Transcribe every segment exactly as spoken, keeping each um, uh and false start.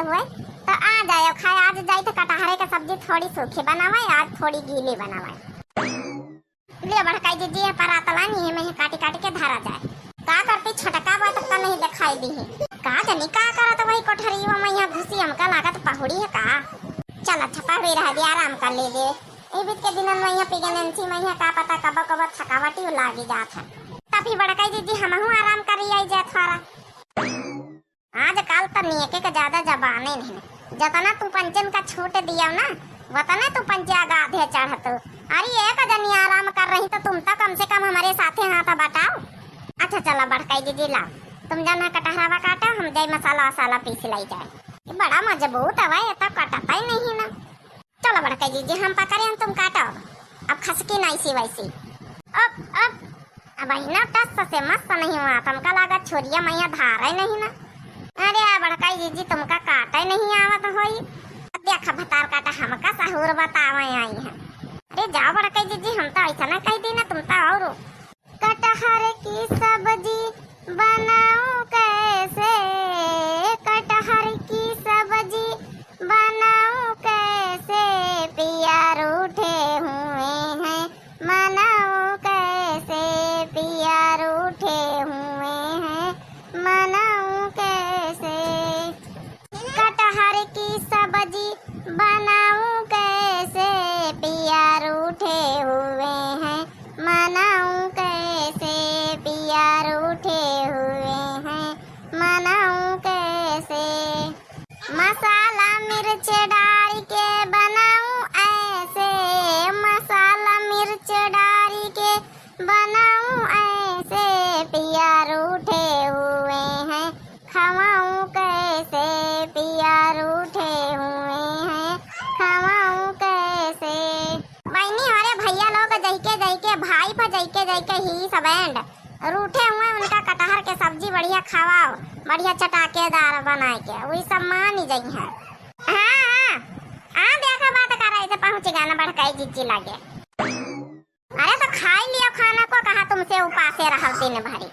हुए तो आ जाए खाए। आज जाई तो कटहरे के सब्जी थोड़ी सूखी बनावे, आज थोड़ी गीली बनावे। लियो बड़काई जिज्जी, ये परात लानी है, मैं काटी काटी के धरा जाए। का करती, छोटका बा तक तो नहीं दिखाई दी है। का जानी का करत वही कोठरी में यहाँ घुसी, हमका लागत पहुड़ी है का। चल अच्छा, पहुड़ी रह दिया, आराम कर ले दे। ए बीत के दिनन में यहाँ प्रेगनेंसी में यहाँ का पता कब कब थकावटी लागी जात है। तभी बड़काई जिज्जी हमहू आराम करी आई जाए थोड़ा। आजकल त नियके के ज्यादा जबाने नहीं। जतना तू पंचन का छूट दियो ना, वतने तू पंचे आगा आधे चढ़तू। अरे एक जनी आराम कर रही तो तुम तो कम से कम हमरे साथे हाथ बटाओ। अच्छा चला बड़काई जिज्जी लाओ, तुम जाना कटहरावा काटो, हम जाई मसाला वसाला पीस लाई जाए। ये बड़ा मजबूत हवा, ये तो कटता ही नहीं ना। चलो बड़काई जिज्जी, हम पकड़े हैं, तुम काटो। अब खसकी नाई सी वैसी। अब, अब, अब अहिना टस से मस नहीं हुआ, तुमका लागत छुरिया मैया धारे नहीं ना। अरे आ बड़काई जिज्जी, तुमका काटे नहीं आवत होई। अब देखा भतार काटा, हमका सहूर बतावे आई है। अरे जाओ बड़काई जिज्जी, हम तो ऐसा ना कह दी ना, तुम तो और कटहर की सब्जी बनाऊं कैसे, कटहर की सब्जी बनाऊं कैसे, पिया रूठे हुए हैं, मनाऊं कैसे, पिया रूठे हुए हैं, मनाऊं कैसे। कटहर की सब्जी बनाऊं कैसे, पिया रूठे हुए हैं, मनाऊं कैसे, पिया रूठे हुए हैं, मनाऊं कैसे। मसाला मिर्च डाल के बनाऊं ऐसे, मसाला मिर्च डाल के बनाऊं ऐसे, पिया रूठे हुए हैं, खवाऊं कैसे, पिया रूठे हुए हैं, खवाऊं कैसे। बहिनी, हमारे भैया लोग जइके जइके, भाई पर जइके जइके ही सब एंड रूठे हुए, उनका कटहर के सब्जी बढ़िया खवाओ, बढ़िया चटाकेदार बनाए के, वही सब मान ही जइहैं। हाँ, हाँ, हाँ, देखा बात करा, इसे पहुँच गया ना बड़काई जिज्जी लागे। अरे तो खाई लियो खाना को, कहा तुमसे उपासे रहल दिन भरी।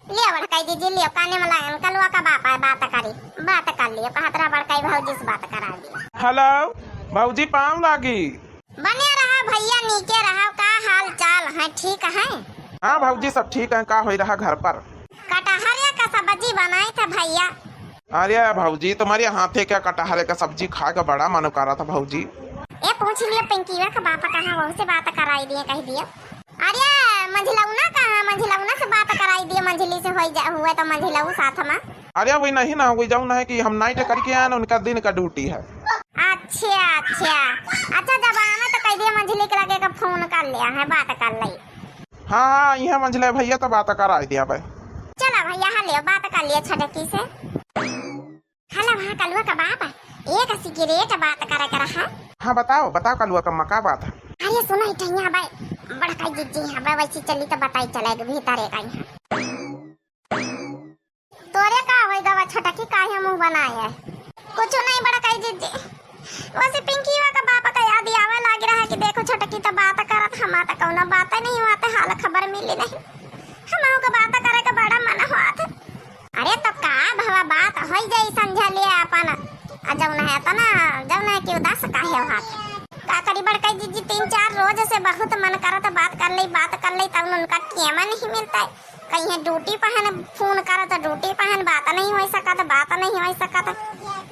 लियो बड़काई जिज्जी, लियो काने में लगान, कलुआ का बाप है, बात करी, बात कर लियो, कहत रहा बड़काई भौजी से बात करा दियो। हेलो भौजी, पाँव लागी। बने रहा भैया, नीके रहा, का हाल चाल है, ठीक है? हाँ भौजी, सब ठीक है, का होई रहा घर पर? कटहरे का सब्जी बनाई था भैया। अरे भौजी, तुम्हारे हाथे का कटहरे का सब्जी खाए का बड़ा मन करा था भौजी। ए, पूछ लियो पिंकीवा का बाप कहाँ, वहू से बात कराई दिए, कह दियो। अरे मंझिलौना कहाँ, मंझिलौना से बात कराई दिए, मंझिली से होई जा, हुए तो मंझिलऊ साथ में। अरे वही नहीं ना, वही जाऊ ना है कि हम नाइट करके आए ना, उनका दिन का ड्यूटी है। अच्छा, अच्छा, अच्छा, जब आवे तो कह दिए मंझिली के लगे का फोन कर लिया है, बात कर ली। हाँ, हाँ, यहाँ मंझिला भैया तो बात कराई दिया बे। चला भैया, हाँ लियो, बात कर लिया छटकी से। हेलो, हाँ कलुआ का बाप, एक सिगरेट बात करे के रहा। हाँ बताओ, बताओ कलुआ का अम्मा, का बात है? अरे सुनो, इठैया बे, बड़काई जिज्जी यहाँ बे, वैसी चली तो बताई चले भीतर एक यहाँ। तोरे का होई गवा छोटकी, काहे मुंह बनाए है? कुछ नहीं बड़काई जिज्जी, वैसे पिंकीवा का बाप का याद आवे लाग रहा है कि देखो छोटकी तो बात करत, हमार तो कौनो बात नहीं हुआ, तो हाल खबर मिली नहीं, हम का बात करे का बड़ा मन हुआ था। अरे तो का भवा, बात होई जाई, समझा लिया अपन। आ जौन है तो ना, जौन है कि उदास काहे हो हाथ? का करी बड़काई जिज्जी, तीन चार रोज से बहुत मन करत बात कर ले, बात कर ले, तब उनका टेम नहीं मिलता है। कहीं ड्यूटी पहन फोन करत, ड्यूटी पहन बात नहीं हो सकत, बात नहीं हो सकत।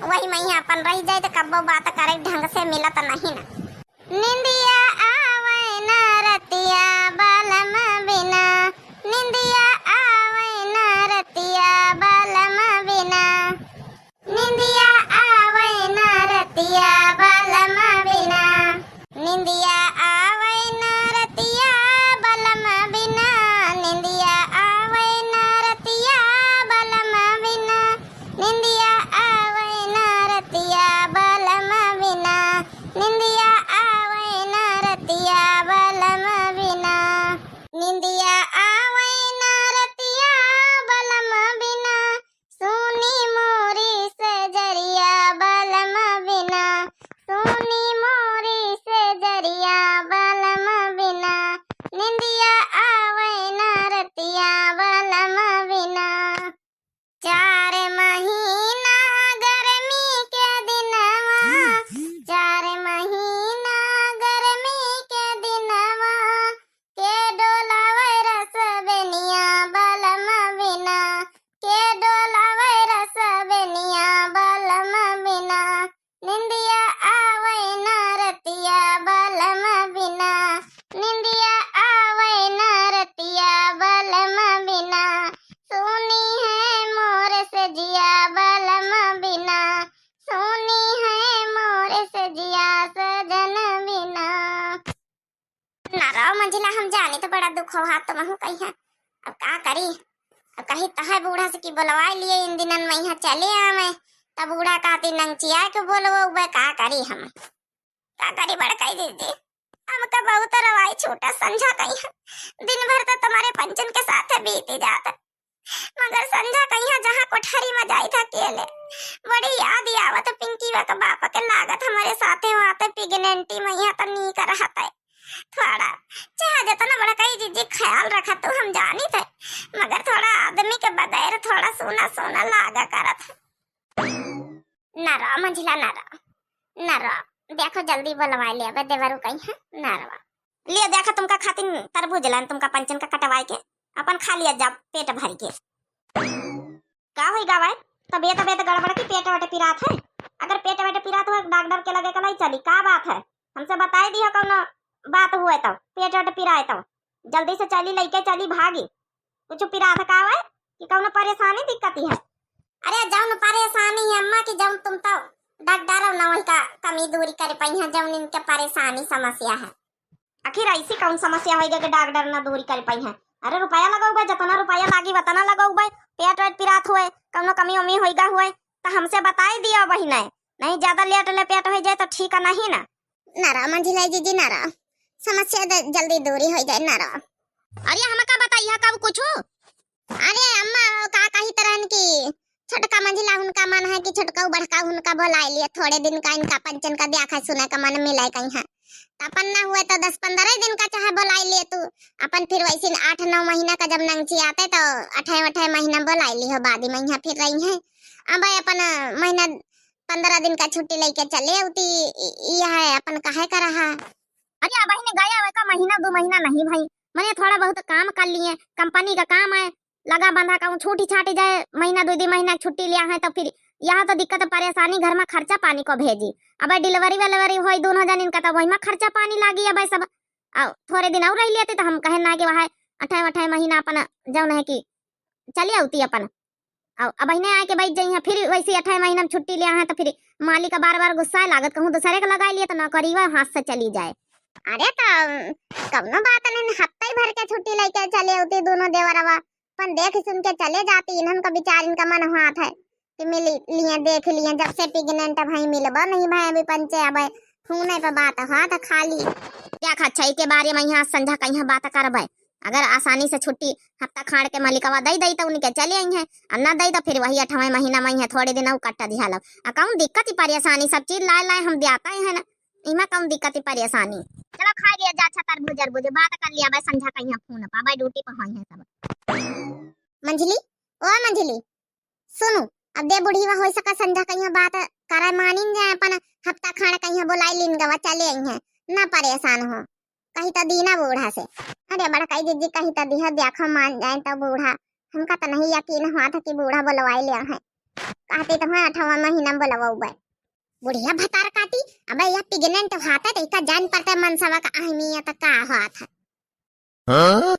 वही मैं अपन रह जाए तो कब्बो बात करे ढंग से मिलत नहीं ना। निंदिया आवे ना रतिया बलम बिना, निंदिया आवे ना रतिया बलम बिना, निंदिया आवे ना रतिया बलम बिना, निंदिया आवे ना रतिया बलम बिना, निंदिया आवे ना रतिया बलम बिना, निंदिया आवे ना रतिया बलम बिना, निंदिया आवे ना रतिया बलम बिना, निंदिया आवे ना हाथ तो महू कही है, अब का करी? अब कही तहे बूढ़ा से कि बोलवाए लिए इन दिनन में यहाँ चले आवे, तब बूढ़ा कहती नंगचिया के बोलवउबे, का करी हम? का करी बड़काई दीदी, हमका बहुत रवाई छूटा। संझा कही है, दिन भर तो तुम्हारे पंचन के साथ बीती जात, मगर संझा कहिया जहाँ कोठरी में जाइत है अकेले, बड़ी याद आवत पिंकीवा के बाप के। लागत हमरे साथे वाते पिगनेंटी में यहाँ तो नीक रहत है। थोड़ा चाहे जितना बड़काई जीजी ख्याल रखत हो हम जानित है, मगर थोड़ा आदमी के बगैर थोड़ा सूना सूना लागा करत है। ना रहो मंझिला, ना रहो, ना रहो। देखो जल्दी बोलवाए ले, अब देवरू कही है, ना रहो। लियो देखा तुमका खातिन तरबूज लान, तुमका पंचन का कटवाए के, अपन खा लिया जा पेट भर के। का होई गवा है? तबियत, तबियत गड़बड़ की पेट वट पिरात है? अगर पेट वट पिरात हो डॉक्टर के लगे के लाई चली, का बात है? हमसे बताई दियो कौनो बात हुए तो, पेट वट पिराए तो जल्दी से चली लइके चली भागी। कुछ पिरात का हुए कि कौनो परेशानी दिक्कत है? अरे जौन परेशानी है अम्मा कि जौन तुम तो डॉक्टर हो ना वही का कमी दूरी कर पाई है जौन इनके परेशानी समस्या है। आखिर ऐसी कौन समस्या होई गई कि डॉक्टर ना दूरी कर पाई है? अरे रुपया लगाउबे, जितना रुपया लागी वतना लगाउबे। पेट वेट पिरात हुए, कौनो कमी उमी होई गा हुए तो हमसे बताई दियो बहिने, नहीं ज्यादा लेट ले पेट हो जाए तो ठीक है नहीं ना। ना रहो मंझिला जीजी, ना रहो, समस्या द-, जल्दी दूरी हो जाए, ना रहो। अरे हमका बताइए कब कुछ। अरे अम्मा, वो का कही तरहन की छोटका मंझिला उनका मन है कि छोटका बड़का उनका बोलाए लिए, थोड़े दिन का इनका पंचन का देखा सुने का मन मिले कहीं है। त अपन ना हुए तो दस पन्द्रह दिन का चाहे बोलाए लिए तू, अपन फिर वैसे आठ नौ महीना का जब नंगची आते तो अठाई अठाई महीना बोलाए ली हो, बाद में यहाँ फिर रही है। अब अपन महीना पन्द्रह दिन का छुट्टी लेके चले उती, इ-, यह है अपन काहे का रहा। अरे अब बहिने गया हुआ का महीना दो महीना नहीं भाई, मने थोड़ा बहुत काम कर लिए, कंपनी का काम है, लगा बंधा कहूँ छूटी छाटी जाए, महीना दो दो महीना छुट्टी लिया है तो फिर यह तो दिक्कत परेशानी घर में खर्चा पानी को भेजी। अब डिलीवरी विलीवरी होई दोनों जनिन का तो वही में खर्चा पानी लागी। अब सब अब थोड़े दिन और रह लेते तो हम कहे ना कि वह अठाई अठाई महीना अपन जौन है कि चले आती अपन। अब अब इन्हें आके बैठ जाइए, फिर वैसे अठाई महीना में छुट्टी लिया है तो फिर मालिक का बार बार गुस्सा लागत, कहूँ दूसरे के लगा लिए तो नौकरी वह हाथ से चली जाए। अरे तो कौनो बात नहीं, हफ्ता ही भर के छुट्टी लेके चले आती दोनों देवरवा, अपन देख सुन के चले जाती। इन्हन का विचार इनका मन हुआ था कि मिल लिए, देख लिए, जब से प्रेग्नेंट भाई मिलबो नहीं भाई, अभी पंचे अब फोने पे बात हुआ था खाली। क्या खा छई के बारे में यहाँ संझा कहीं बात करबे? अगर आसानी से छुट्टी हफ्ता खाड़ के मालिकवा दई दई तो उनके चले आई हैं, और ना दई तो फिर वही अठवें महीना में है थोड़े दिन और कट्टा दिहालब। आ कौन दिक्कत ही परेशानी, सब चीज लाए लाए हम दियाता ही है ना, इमा कौन दिक्कत ही परेशानी। चलो खा लिया जा अच्छा तरबूज अरबूज, बात कर लिया भाई संझा कहीं फोन पर, भाई ड्यूटी पर हुई है सब। मंझली, ओ मंझली, सुनू, अब दे बुढ़ीवा हो सका संझा कहिया बात करे मानिन जाए, अपन हफ्ता खाड़ कहिया बोलाई लीन गवा चले आई हैं, ना परेशान हो, कही तो दीना बूढ़ा से। अरे बड़काई जीजी कही तो दिह देखो मान जाए तो बूढ़ा, हमका तो नहीं यकीन हुआ था कि बूढ़ा बोलवाई लिया है, कहती तो मैं अठवा महीना में बोलवाऊबे। बुढ़िया भतार काटी, अबे यह प्रेग्नेंट हुआ था तो इका जान पड़ता है मनसवा का अहमियत का हुआ था। हाँ?